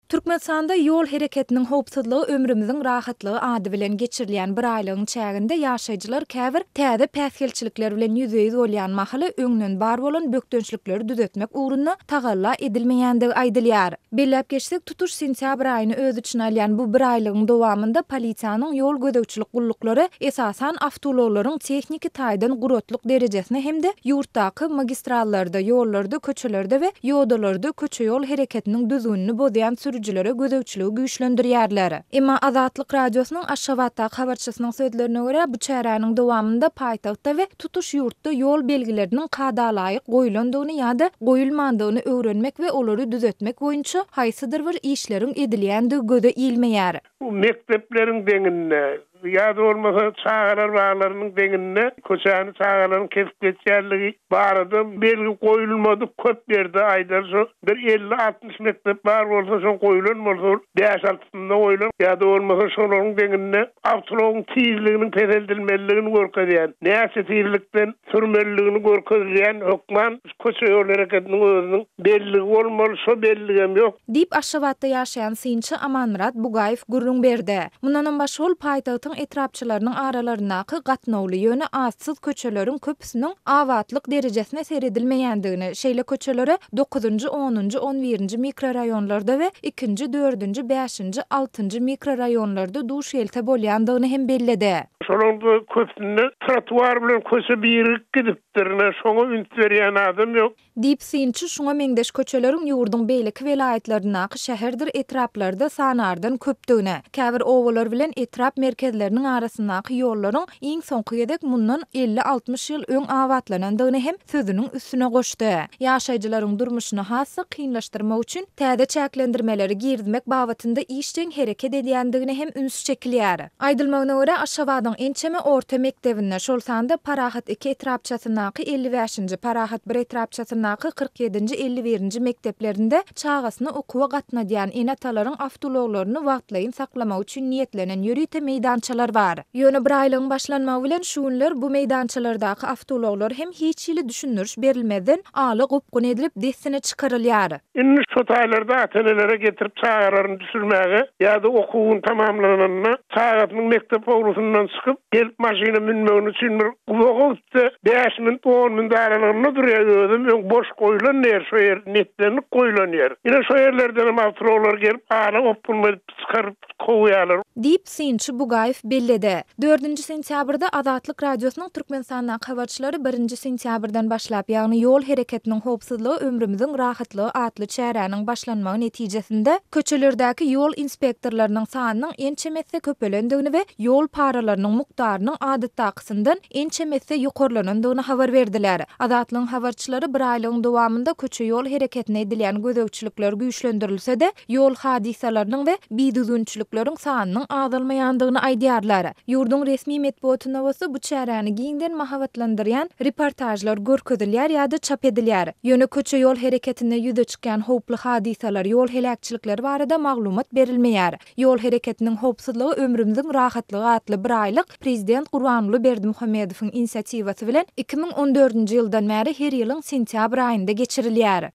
Türkmenistanda Ýol hereketiniň howpsuzlygy ömrümiziň rahatlygy ady bilen geçirilýän biraýlygyň çäginde ýaşaýjylar käbir täze päsgelçilikler bilen ýüzbe-ýüz bolýan mahaly öňden bar bolan bökdençlikleri düzetmek ugrunda tagalla edilmeýändigi aýdylýar. Belläp geçsek, tutuş sentýabr aýyny öz içine alýan bu biraýlygyň dowamynda polisiýanyň ýol gözegçilik gulluklary esasan awtoulaglaryň tehniki taýdan guratlyk derejesine hem-de ýurtdaky magistrallarda, ýollarda, köçelerde we ýodalarda köçe-ýol hereketiniň düzgünini bozýan sürüjilere gözegçiligi güýçlendirýärler. Emma Azatlyk Radiosynyň Aşgabatdaky habarçysynyň sözlerine görä, bu çäräniň dowamynda paýtagtda we tutuş ýurtda ýol belgileriniň kadalaýyk goýlandygyny ýa-da goýulmandygyny öwrenmek we olary düzetmek boýunça haýsydyr bir işleriň edilýändigi göze ilmeýär. Bu mekdepleriň deňinde ýa-da bolmasa çagalar baglarynyň deňinde köçäni çagalaryň kesip geçýänligi barada belgi goýulmadyk köp ýerde aýdar şo bir 50-60 mekdep bar bolsa şoň goýulan bolsa bäş-altysynda goýulan ýa-da bolmasa şolaryň deňinde awtoulagyň tizliginiň peseldilmelidigini görkezýän näçe tizlikden sürmelidigini görkezilýän hökman Köçe-ýol hereketiniň özüniň belligi bolmaly, şo belligem ýok. Diýip, Aşgabatda ýaşaýan synçy Amanmyrat Bugaýew gürrüň berdi. Mundanam başga ol paýtagtyň etrapçalarynyň aralaryndaky gatnawly, ýöne atsyz köçeleriň köpüsiniň abatlyk derejesine seredilmeýändigini, şeýle köçelere dokuzynjy, onunjy, on birinji mikroraýonlarda we ikinji, dördünji, bäşinji, altynjy mikroraýonlarda duş gelse bolýandygyny hem belledi. Şolaryň köpüsinde trotuar bilen köçe birigip gidip. Dirine şoňa üns berýän adam ýok. Diýip, synçy şuňa meňzeş köçeleriň ýurduň beýleki welaýatlaryndaky şäherdir etraplarda sanardan köpdügini, käbir obalar bilen etrap merkezleriniň arasyndaky ýollaryň iň soňky gezek mundan 50-60 ýyl öň abatlanandygyny hem sözüniň üstüne goşdy. Ýaşaýjylaryň durmuşyny has-da kynlaşdyrmak üçin täze çäklendirmeleri girizmek babatynda işjeň hereket edýändigine hem üns çekilýär. Aýdylmagyna görä, Aşgabadyň ençeme orta mekdebinde, şol sanda Parahat iki etrapçasyndaky 55-nji, Parahat bir etrapçasyndaky 47-nji, 51-nji mekdeplerinde çagasyny okuwa gatnadýan ene-atalaryň awtoulaglaryny wagtlaýyn saklamak üçin niýetlenen ýörite meýdançalar bar. Ýöne bir aýlygyň başlanmagy bilen şu günler bu meýdançalardaky awtoulaglar hem hiç hili düşündiriş berilmezden ala-gopgun edilip dessine çykarylýar. Indi şo taýlarda ata-enelere getirip çagalaryny düşürmäge ýa-da okuwyny tamamlananda çagasynyň mekdep howlusyndan çykyp, gelip maşyna münmegini üçin bir uzaga gitse, bäş minut, on minut aralygynda durýar, özem öň boş goýlan ýer, şo ýer netlenip goýlan ýer. Ine şo ýerlerdenem awtoulaglar gelip ala-gopgun edip çykaryp kowýarlar. Diýip, synçy Bugaýew belledi. Dördünji sentýabrda Azatlyk Radiosynyň Türkmenistandaky habarçylary birinji sentýabrdan başlap, ýagny Ýol hereketiniň howpsuzlygy ömrümiziň rahatlygy atly çäräniň başlanmagy netijesinde, köçelerdäki ýol inspektorlarynyň sanynyň ençeme esse köpelendigini we ýol paralarynyň mukdarynyň adatdakysyndan ençeme esse ýokarlanandygyny habar berdiler. Azatlygyň habarçylary bir aýlygyň dowamynda köçe-ýol hereketine edilýän gözegçilikler güýçlendirilse-de, ýol hadysalarynyň we bidüzgünçilikleriň sanynyň azalmaýandygyny aýdýarlar. Ýurduň resmi metbugatynda bolsa bu çäräni giňden mahabatlandyrýan reportažlar görkezilýär ýa-da çap edilýär. Ýöne köçe-ýol hereketinde ýüze çykýan howply hadysalar, ýol heläkçilikleri barada maglumat berilmeýär. Ýol hereketiniň howpsuzlygy ömrümiziň rahatlygy atly biraýlyk prezident Gurbanguly Berdimuhamedowyň inisiatiwasy bilen 2014-nji ýyldan bäri her ýylyň sentýabr aýynda geçirilýär.